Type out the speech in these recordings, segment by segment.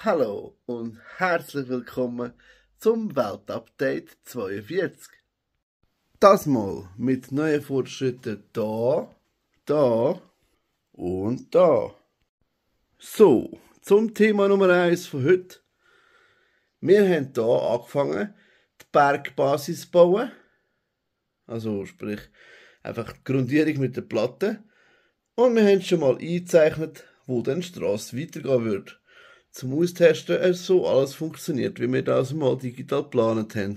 Hallo und herzlich willkommen zum Weltupdate 42. Das mal mit neuen Fortschritten da und da. So, zum Thema Nummer 1 von heute. Wir haben hier angefangen, die Bergbasis zu bauen. Also sprich, einfach die Grundierung mit der Platte. Und wir haben schon mal eingezeichnet, wo dann die Strasse weitergehen wird. Zum Austesten, ob so alles funktioniert, wie wir das mal digital geplant haben.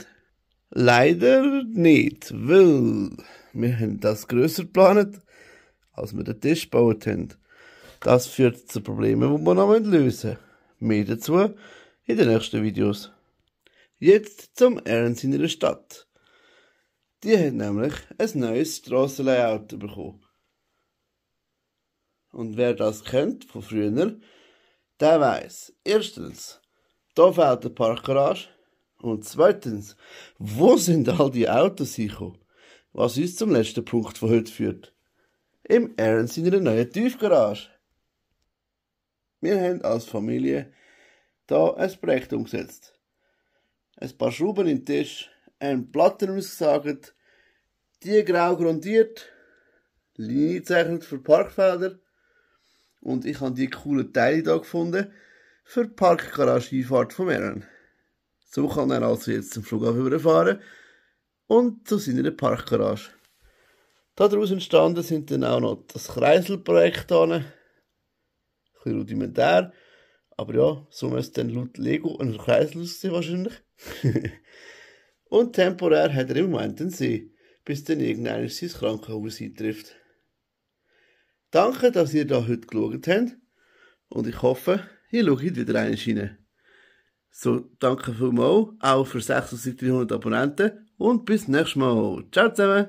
Leider nicht, weil wir haben das grösser geplant, als wir den Tisch gebaut haben. Das führt zu Problemen, die wir noch lösen müssen. Mehr dazu in den nächsten Videos. Jetzt zum Ernst in der Stadt. Die haben nämlich ein neues Strassenlayout bekommen. Und wer das kennt von früher, der weiss, erstens, da fehlt eine Parkgarage und zweitens, wo sind all die Autos hingekommen? Was uns zum letzten Punkt von heute führt. Im Ernst in einer neuen Tiefgarage. Wir haben als Familie da ein Projekt umgesetzt. Ein paar Schrauben in den Tisch, eine Platte ausgesagt, die grau grundiert, Linie gezeichnet für Parkfelder. Und ich habe die coolen Teile hier gefunden für die Parkgarage-Einfahrt von Aaron. So kann er also jetzt zum Flughafen überfahren und zu seiner Parkgarage. Daraus entstanden sind dann auch noch das Kreiselprojekt hier. Ein bisschen rudimentär, aber ja, so müsste dann laut Lego ein Kreisel aussehen wahrscheinlich. Und temporär hat er im Moment einen See, bis dann irgendeiner sein Krankenhaus eintrifft. Danke, dass ihr da heute geschaut habt und ich hoffe, ihr schaut wieder rein. So, danke vielmals, auch für 6300 Abonnenten und bis nächstes Mal. Ciao zusammen!